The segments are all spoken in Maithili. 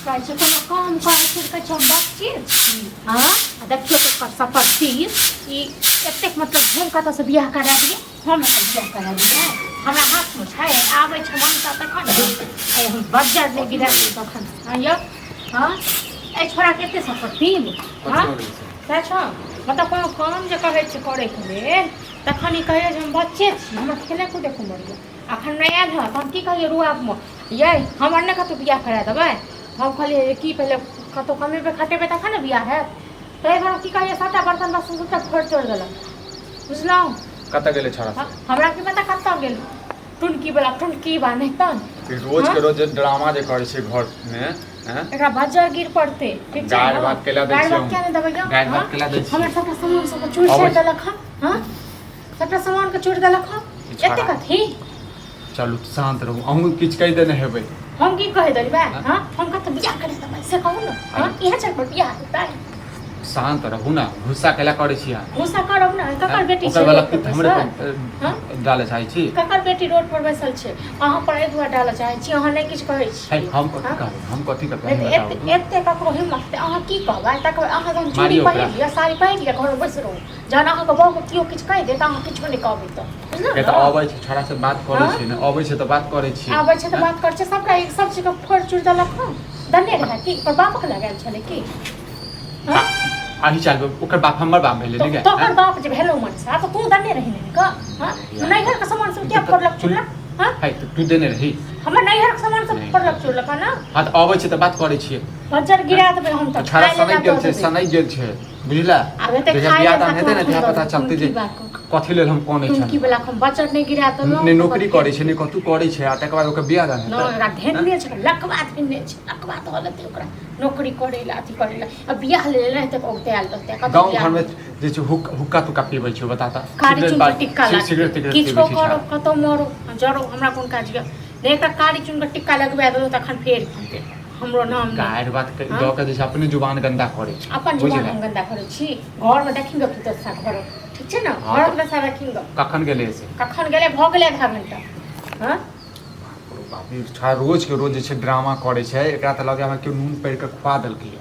कहै छै कोनो काम करै छै कहै छै हम बच्चे छी। हँ, आ देखियौ तऽ ओकर सफर तीर ई एतेक, मतलब हम कतऽसँ बियाह करा दियै, हम एकर बियाह करा दियै? हमरा हाथमे छै? आबै छै मनसा तखन ने। आइ हम बज्जर नहि गिरा दियै तखन। हँ यौ, हँ, एहि छोड़ाके एते सफर तीर। हँ, सएह छौ। मतलब कोनो काम जे कहै छै करैके लेल तखन ई कहैए जे हम बच्चे छी, हमर खेलै कूदैके उमर यऽ। अखन नहि आयल हँ तऽ हम की कहियै रुआबमे? यै, हमर नहि कतहु बियाह करा देबै? हम कहलियै जे की पहिले कतहु कमेबै खटेबै तखन ने बियाह हैत। ताहि दुआरे की कहियै, सभटा बर्तन बासन सभटा फोड़ि तोड़ि देलक, बुझलहुँ? कतऽ गेलै छौड़ा सब? हमरा की पता कतऽ गेल। टुनकी वाला टुनकी बा नहि तहन रोज के रोज जे ड्रामा जे करै छै घरमे। हैं? एकरा बज्जर गिर पड़तै, ठीक छै गारि ने? भात केला दै गारि छियै भात हम। किया नहि देबै यौ? गारि भात हँ? केला दै छियै? हमर सबटा सामान सबके चोरि अबै चारि छै। देलक हँ। हँ, सबटा सामान के चोरि देलक हँ। ई छोड़ा। एते कथी? चलू, शान्त रहू। अहूँ किछु कहि देने हेबै। हम की कहि देली बा? हँ? हँ, हम कतऽ बियाह करे देबै से कहू ने। हँ, इएह चल पर बियाह हेतै? शान्त रहू ने, गुस्सा कैला करै छी अहाँ? गुस्सा करब ने? ककर बेटी ओकर छै वाला रोड पर पित्त हमरे बैसल? पर, हँ? डालऽ चाहै छी? ककर बेटी रोड पर बैसल छै? अहाँ पर एहि दुआरे डालऽ चाहै छी, अहाँ नहि किछु कहै है छी। हम कथी हँ? कहबै? हम कथी कहबै? नहि अहीं तऽ बताउ एते तऽ। एते ककरो हिम्मत हेतै? अहाँ की कहबै? तकर अहाँ जहन चूड़ी मारियौ ओकरा। पहिर लिअ, साड़ी पहिर लिअ, घरमे बैस रहू। जहन अहाँके बहूके केओ किछु कहि देत, अहाँ किछो नहि कहबै तऽ बुझलहुँ के ने? तऽ अबै छै छोड़ा से बात करै हँ? छै ने, अबै छै तऽ बात करै छियै। आबै छै तऽ हँ? बात करै छै। सबटा एक सब चीजके फोड़ि चूड़ि देलक हँ। दने रहै की ओकर बापके लगायल छलै की? हँ? अही चाल ओकर बाप हमर बाप भेलै ने गे? तोहर हँ? बाप जे भेलौ मनसा तऽ तू दने रही ने कऽ? हँ, नैहरके सामान सब किया फोड़लक चुड़लक? हँ? है तऽ तू देने रही? हमर नैहरके सामान सब नहि। फोड़लक चुड़लक हँ ने? हँ, तऽ अबै छै तऽ बात करै छियै। बज्जर गिरा देबै हम तऽ। छाड़ा खाय सनकि लए गेल दऽ छै, देबै। सनकि गेल छै, बुझला? आब एते जहिया खाय बियाह लए दान हेतै ने भात तहिया दऽ पता देबै, चलतै जे टुनकी बाके। कथी लेल हम कनै टुनकी छलहुँ। वला के हम बज्जर नहि गिरा देलहुँ। ने नौकरी करै छै, ने कतहु करै छै, आ तकर बाद ओकर बियाह दान न हेतै? ओकरा धेने छै, लकवा धेने छै, लकवा धऽ लेतै ओकरा नौकरी करै लए, अथी करै लए आ बियाह लेल नहि तऽ औगतायल रहतै कतौ गाँव बियाह। घरमे जे छै हुक हुक्का तुक्का पीबै छै, बता तऽ। कारी सिगरेट चुन बार टिक्का लाग सिगरेट तिगरेट किछो पीबै छै करो छौड़ा। कतौ मरो जरो, हमरा कोन काज यऽ? नहि, एकटा कारी चुन के टिक्का लगबा देलहुँ तखन फेर हमरो नाम नहि। गारि बात हँ? दऽ के जे छै अपने जुबान गन्दा करै छै। अपन जुबान बुझले? हम गन्दा करै छी? घरमे देखिन गऽ तू दशा घर, ठीक छै ने? हँ, घरक तऽ दशा देखिन गऽ। कखन गेलै से? कखन गेलै, भऽ गेलै आधा घंटा। हँ, बाप रे, छौड़ा रोज के रोज जे छै ड्रामा करै छै। एकरा तऽ लगैया हमरा केओ नून पड़ि कऽ खुआ देलकै।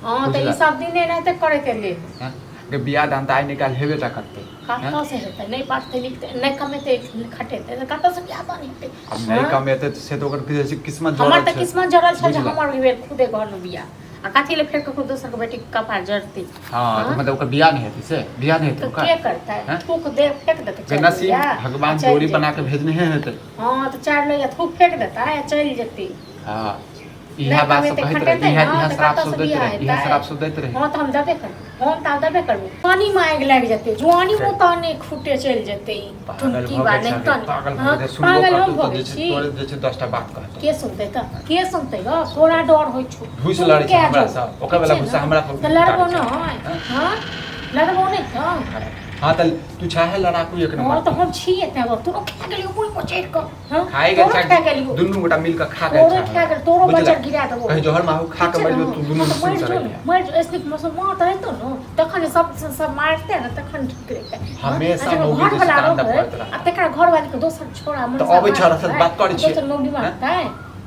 हँ, तऽ ई बुझलक? सब दिन एनाहिते करैत एलै। हँ, गे बियाह दान तऽ आइ निकालि हेबे टा करतै। हँ? कतऽसँ हेतै? नहि पढ़तै लिखतै, नहि कमेतै खटेतै तऽ कतऽसँ बियाह दान हेतै? आब नहि हँ? कमेतै तऽ से तऽ ओकर की जाइ छै किस्मत हमर जड़ल तऽ छै। किस्मत जड़ल छल जे बुझलक? हमर भेल खुदे घरमे बियाह, आ कथी लए फेर ककरो दोसरके बेटीके कपार जड़तै? हँ, तऽ हँ? मतलब ओकर बियाह नहि हेतै से? बियाह नहि हेतै तऽ ओकर? के करतै? हँ? थूक दे फेक देतै गे चारि नसीब लोहिया आ भगवान चलि जोड़ी बना कऽ जेतै। भेजने हेतै। हँ, तऽ चारि लोहिया थूक फेक देतै आ चलि जेतै। हँ, नहि इएह बात सब कमेतै कहैत रहै, खटेतै इएह ने इएह तऽ श्राप कतऽसँ सब दैत बियाह रहै, इएह हेतै? श्राप सब दैत रहै। हँ, तऽ हम देबे करबै, हम तऽ आब देबे करबै। पानीमे आगि लागि जेतै, जुआनीमे तहने खूटे चलि जेतै ई। पागल टुनकी भऽ बा गेल नहि छै, तहने। पागल भऽ हँ, गेल छै। सुनबो पागल हम करतौ भऽ तऽ जे गेल छै छी? तोरे जे छै 10टा बात कहतौ। के सुनतै तऽ? के सुनतै गऽ? तोरा डर होइ छौ। ढूसि तू लड़ै छै किया हमरा जो? सँ, ओकर ठीक वाला छै गुस्सा ने? हमरा पर तऽ लड़बो उतारै छै। नहि? हँ? हँ, लड़बो नहि तऽ? हँ, तऽ तू चाहे लड़ाकू एक हँ, नंबर। तऽ हम छियै तैं गऽ। तोरो खा गेलियौ मुँह पर चढ़ि कऽ। हँ, खाए गेल तोरो छै। खा गेलियौ। दुनू गोटा मिल कऽ खा गेल तोरो छै। खा गेल, तोरो बुझला? बजर गिरा देबो। कहीं जहर माहू खा ठीक कऽ छै मरि ने? जो, तू दुनू हँ, तऽ निश्चिंत मरि से जो ने, रहिहे। मरि जो। ऐसने मौसम मारत रहितौ ने तखन जे सब सब मारतै ने तखन ठीक रहितै। हँ, आ हमेशा जकर मौगी जे छै घरवला तांडव रहै करैत आ रहत। तकरा घरवाली के दोसर छोड़ा तऽ मनसा अबै छह मारतै तऽ बात करै आ छियै। दोसर मौगी हँ? मारतै।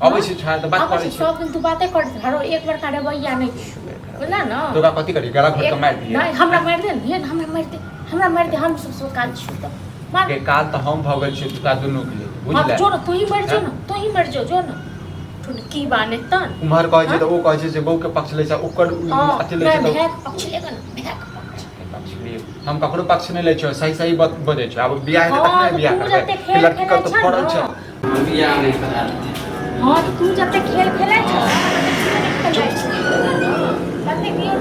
अबै हँ? छै छौड़ा तऽ बात आबै करै छै छियै। सब दिन तू बाते करैत रह, एक बड़का रवैया नहि छौ, बुझल ने? तऽ ओकरा कथी करियै? गला घोंटि एक कऽ मारि दियै? नहि, हमरा मारि दे ने, हमरा मारि दे, हमरा मारि दे। हम सब सब काल छियौ तऽ मार। के काल तऽ हम भऽ गेल छियै तोरा दुनू के लेल। हाँ, बुझले? जो ना, तू ही मर जो हँ? ना, तू ही मर जो, जो ना। की बाने तन उम्हर कहै छै हाँ? तऽ ओ कहै छै जे बहू के पक्ष लै छै ओकर। हाँ, अथी लै छै नहीं तऽ भैया के पक्ष लेगा ना, भैया के पक्ष। पक्ष लिए हम ककरो पक्ष नहि लै छियै, सही सही बात बजै छियै। आब बियाह हेतै हाँ, तखने तो बियाह तू करबै जते कि खेल लड़की खेलै कतौ छ फड़ल ना छै। बियाह नहि करा देतै। हाँ, तो तू जते खेल खेलै छ ना तते खेलै छ तते कियो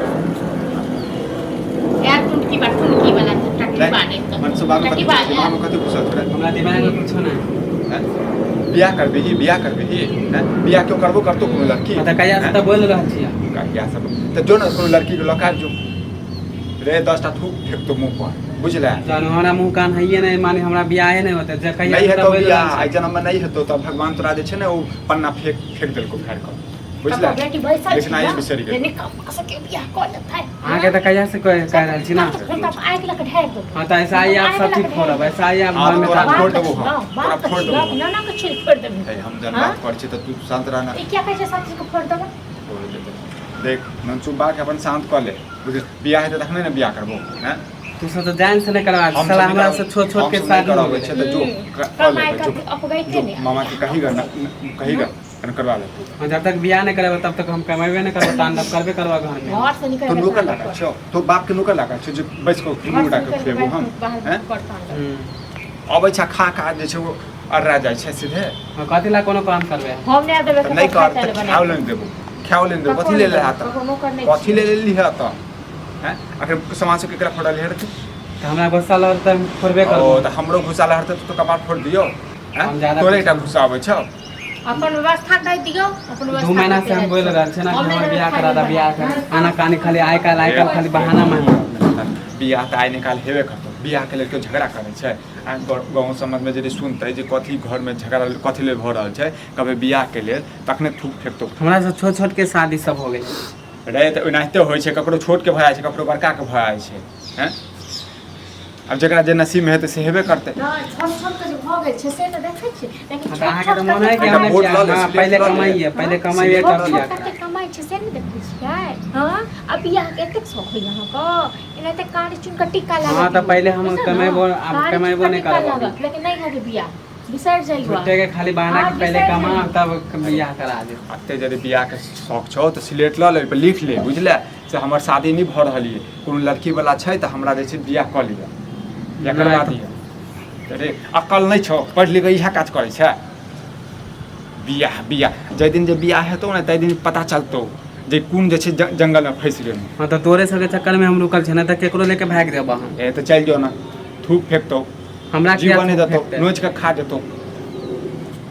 यार। टुनकी बा, टुनकी वाला टट्टी बा नहीं तो मनसुबा में टट्टी कथी बा दिमाग में कथी घुसल तोरा? हमरा दिमागमे कुछो नहि। हैं? बियाह करबिही, बियाह करबिही? हैं? बियाह क्यों करबो करतो कोनो लड़की? तऽ कहिया से तऽ बोलि रहल छियै। कहिया सब तऽ जो ने कोनो लड़की के लऽ के आबि जो रे, 10टा थूक फेकतो मुँह पर, बुझले? जहन हमरा मुँह कान हैये नहि, माने हमरा बियाहे नहि होतै जे कहिया नहि से तऽ हेतौ बोलि बियाह रहल एहि छी। जन्म में नहि हेतौ तऽ भगवान तोरा जे छै ने ओ पन्ना फेंक फेंक देलकौ फाड़ि कऽ, बुझले? ककरो बेटी बैसल छै लिखनाइ ना बिसरि जे गेल। निकम्मा से के बियाह कऽ लेतै। अहाँके तऽ कहिया से कहि कहि रहल छी ने। हम तऽ आगि लऽ कऽ ढारि देबौ। हँ, तऽ ऐसा ही आप सब ठीक फोड़ब, ऐसा ही आप हाँ, घरमे तोरा ताला फोड़ देबो हम, बाप तोरा के फोड़ छियौ देबो हम। नाना के छिल फोड़ि देबही। हे, हम जहन हाँ? बात करै छी तऽ तू शान्त रह ना। ई किया कहै छै सब चीज के फोड़ि देबै? देख मनसूबा के अपन शांत कऽ ले बुझल। बियाह हेतै तखने ने बियाह करबो हैं। तू सब तऽ जान से नहि करबा हम साला सब नहि हमरा करब- से छोट छोट हम के सब नहि शादी हो करबै गेलै। छै तऽ जो कऽ कमाइ लेबै जो। कऽ अपगैते जो नहि। मामा के कही ग कही ग कन करवा ले तू। हाँ, जब तक बियाह नहि करेबै तब तक हम कमेबे नहि करबै, तांडव करबे करबै घरमे। घर से निकल तो के नौकर तांडव लागा कर। छौ तो बाप के नौकर लागा छौ जे बैस कऽ घर मुँह से के निकल के खुएबो हम बाहर हैं। कर तांडव। हम्म। अबै छै खा खा जे छै ओ अर्रा जाइ छै सीधे। हाँ, कथी ला कोनो काम करबै? हम नहि देबै। तऽ नहि कर तऽ खाओ ले देबो, खाओ ले देबो। कथी ले ले हाथ? ककरो नौकर नहि। कथी ले लेली है तऽ हैं? अखन सामान सब केकरा फोड़ल है तू? तऽ हमरा गुस्सा लगल तऽ हम फोड़बे ओ करबो। तऽ हमरो घुसा लहरतै तऽ कपार फोड़ दियौ हैं? हम ज्यादा तोरे कुछ एकटा घुसा आबै छौ। अपन व्यवस्था दे दियौ, अपन व्यवस्था 2 महीना से हम बोल रहल छियै ना कि हमर बियाह करा दे, बियाह कर आना कानी खाली आइ काल्हि आइ काल्हि खाली बहाना मार। बियाह तऽ आइ निकाल हेबे करतौ। बियाहके लेल केओ झगड़ा करै छै? आ गाँव समाजमे यदि सुनतै जे कथी घरमे झगड़ा कथी लेल भऽ रहल छै, कहबै बियाहके लेल, तखने थूक फेकतौ। हमरा से छोट छोट के शादी सब हो गेलै। रे तऽ ओनाहिते होइ छै, ककरो छोटके भऽ जाइ छै, ककरो बड़काके भऽ जाइ छै हैं। आब जकरा जे नसीबमे हेतै से हेबे करतै। नहि, छोट छोट के जे भऽ गेल छै से तऽ देखै छियै, लेकिन हाँ, तऽ छोट अहाँके छोट तऽ मोन है कि कते हम नहि वोट लऽ ले, बियाह, हाँ, सिलेक्ट पहिले लऽ ले। कमाइए, पहिले कमाइए छोट तब छोट बियाह कते करब। कमाइ छै से नहि देखै छियै? हँ, आ बियाहके एतेक शौक होइए अहाँके? एनाहिते कारी चुन कऽ टीका हाँ लागत। तऽ पहिले हम बुझलियै ने? कमेबो, आब कारी चुन कमेबो कऽ नहि टीका करब अभी। लागत, लेकिन नहि हैत बियाह, बिसरि जइयो। झूठे के खाली बहाना हाँ, कि पहिले बिसरि कमा जइयो। तब बियाह करा देब। एते यदि बियाहके शौक छौ तऽ सिलेट लऽ ले, ओहिपर लिख ले, बुझले, से हमर शादी नहि भऽ रहल यऽ, कोनो लड़कीवला छै तऽ हमरा जे छै बियाह कऽ लिअ या करवा नहि। दिअ। तऽ रे अकल नहि छौ? पढ़ि लिख कऽ इएह काज करै छै? बियाह बियाह, जाहि दिन जे बियाह हेतौ ने ताहि दिन पता चलतौ जे कोन जे छै जंगलमे फँसि गेलहुँ। हाँ तऽ तोरे सबके चक्करमे हम रुकल छियै, नहि तऽ केकरो लेके भागि जेबऽ हम। ए तऽ चलि जो ने, थूक फेकतौ। हमरा किया जीवन नहि थूक देतौ? फेकतै? नोचि कऽ खा जेतौ।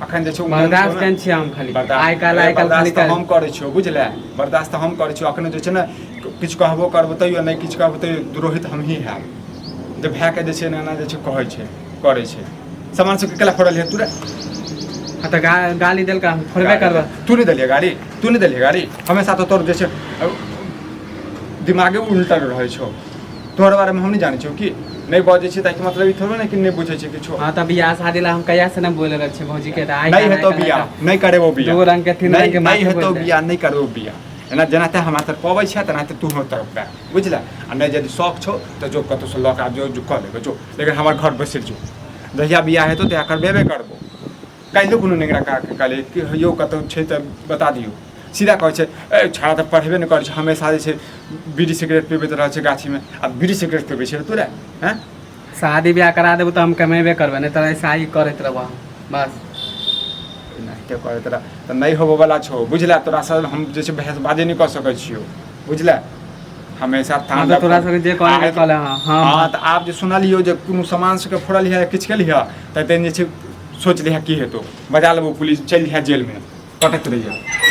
अखन जे छै ओ मोन बर्दाश्त छौ ने। केने छियै हम खाली। बर्दाश्त आइ काल्हि अरे आइ काल्हि खाली बर्दाश्त तऽ हम करै छियौ, बुझले, बर्दाश्त तऽ हम करै छियौ। अखन जे छै ने किछु कहबो करबो तैयो नहि, किछु कहबो तैयो द्रोहित हमही हैब जे भायके जे छै ने एना जे छै कहै छै करै छै। सामान सबके केला फोड़ल है तू रे? हाँ तऽ गाली देलका, हम फोड़बे करबै। तू नहि देलियै गाड़ी, तू नहि देलियै गाड़ी। हमेशा तऽ तोर जे छै दिमागे उल्टल रहै छौ। तोहर बारेमे हम नहि जानै छियौ कि नहि बजै छी ताहिके मतलब ई थोड़े ने कि नहि बुझै छियै किछो। हाँ तऽ बियाह शादी ला हम कहिया से नहि बोल रहल छियै भौजी के, तऽ आइ नहि काल्हि हेतौ आइ काल्हि बियाह, नहि करेबो बियाह। दू रंग के तीन नहि रंग के नहि बात हेतौ बोलि दे। बियाह, नहि करबो बियाह। एना जेनाते हमरा तरफ पबै छै तेनाहिते तू हमर तरफ पा, बुझले। आ नहि यदि शौक छौ तऽ जो कतहुसँ लऽ कऽ आबि जो, जो कऽ लेबै जो, लेकिन हमर घर बैसि जो। जहिया बियाह हेतौ तहिया करबेबे करबो। काल्हिओ कोनो नेंगरा काके कहलियै कि यौ कतहु छै तऽ बता दियौ, सीधा कहै छै ए छौड़ा तऽ पढ़बे नहि करै छै, हमेशा जे छै बीड़ी सिगरेट पीबैत रहै छै गाछीमे। आ बीड़ी सिगरेट पीबै छै तोरा हैं? शादी बियाह करा देबो तऽ हम कमेबे करबै, नहि तऽ ऐसा ही करैत रहबो हम बस। एनाहिते करैत रह तऽ नहि होबऽवला छौ, बुझले। तोरासँ हम जे छै बहसबाजी नहि कऽ सकै छियौ, बुझले। हमेशा हाँ तऽ तोरा सबके जे कहले कहले। हाँ हाँ। हाँ तऽ आब जे सुनलियौ जे कोनो सामान सबके फोड़ल है, किछु केलिह तऽ तैँ जे छै सोच लिहे की हेतौ। बजा लेबो पुलिस, चलि जइहे जेलमे, कटैत रहिहे।